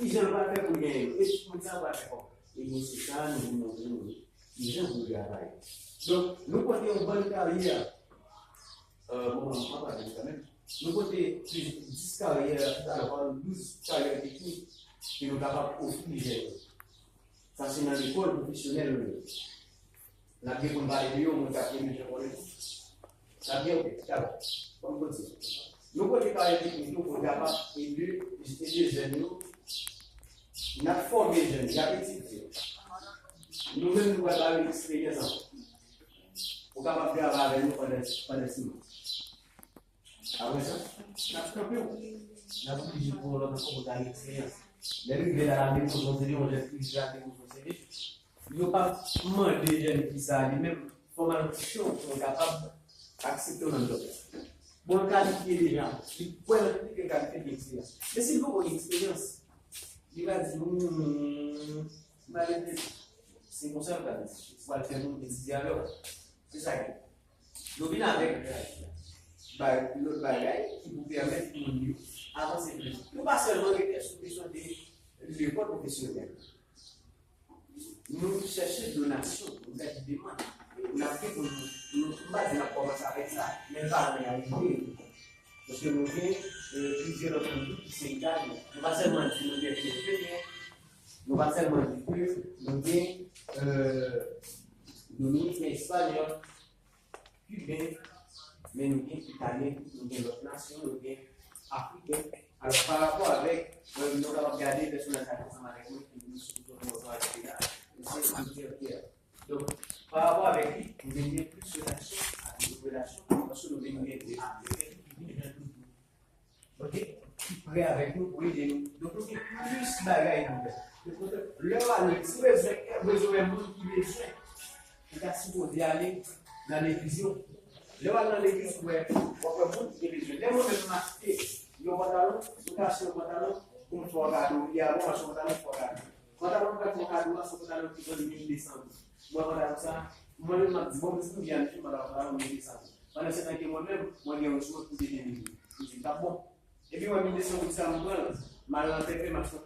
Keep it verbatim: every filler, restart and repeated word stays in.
Kijan l pral fè pou l genyen yo? E ti moun sa yo pral fè kòman? E byen, se sa nou vin montre nou kijan pou l travay. Donk, nou pote yon bann karyè. Euh, bon, m ap pale kanmenm. Nou pote plis dis karyè, alò, pardon, douz karyè teknik ke nou kapab ofri jèn yo. Sa se nan lekòl pwofesyonèl nou ye. N ap gen pou n pale de yo, moun k ap gen bezwen konnen. N ap gen, ok, dabò. Bon, m kontinye. Nou pote karyè teknik yo pou n kapab ede, ede jèn yo. N ap fòme jèn, y ap etidye. Nou menm, nou pral ba yo eksperyans ankò. Ou kapab travay avèk nou pandan, pandan sis mwa. Apre sa, n ap kanpe w. N ap oblije pran w lòt ankò pou gade eksperyans. Lè l rive la, la depoze yon seri, yon jèn ki rive la depoze yon seri. Yo p ap mande jèn fi sa a li menm, fò m al kouche w pou l kapab aksepte w nan djòb la. Bon, l kalifye deja, li kwè nan li ke l kalifye gen eksperyans. Men si l poko gen eksperyans, li va di, hmm, m pa gen. Se konsa yo pral etidye. Yo pral fè moun etidye avè w. Se sa ki. Yo vin avèk bay, lòt bagay ki pou pèmèt moun yo avanse plis. Nou pa sèlman rete sou kesyon de lekòl pwofesyonèl. Nou chèche donasyon, nou fè demann. N ap gen pou nou, nou, m pa di n ap kòmanse avèk sa, men paran yo rive. Paske nou gen, euh, plizyè lòt moun tou ki se egzanp. Nou pa sèlman di nou gen Filipyen, nou pa sèlman di ke nou gen, euh, Dominiken, Espanyòl, Kiben, men nou gen Italyen, nou gen lòt nasyon, nou gen Afriken. Alò, pa rapò avèk, euh, nou kapab gade pèsonaj sa ki ansanm avèk mwen, ki vin sou foto nou ansanm avèk li la, se Doktè Pierre. Donk, pa rapò avèk li, nou vin gen plis relasyon, avèk relasyon, paske nou vin gen de Afriken ki vin jwenn nou. Ok? Ki prè avèk nou pou ede nou. Donk, nou gen plis bagay nou fè. Lè w ale, si w bezwen, bezwen wè moun ki bezwen, ou ta sipoze ale nan legliz yo. Lè w al nan legliz, ou wè, w ap wè moun ki gen bezwen. Lè mwen menm m achte yon pantalon, m ta achte yon pantalon pou m fè yon kado. Li a bon, m achte yon pantalon pou fè yon kado. Pantalon m pral fè yon kado a, se yon pantalon ki vann mil de san goud. Mwen, pantalon sa, mwen menm m ap di, bon, m di, m di, a, m di, pantalon, pantalon mil de san goud. Pandan se tan ke mwen menm, mwen gen yon jwèt pou te gen mil. M di, l t ap bon. Epi mwen, mil de san goud sa, m pran l, m al nan Pèpè, m achte yon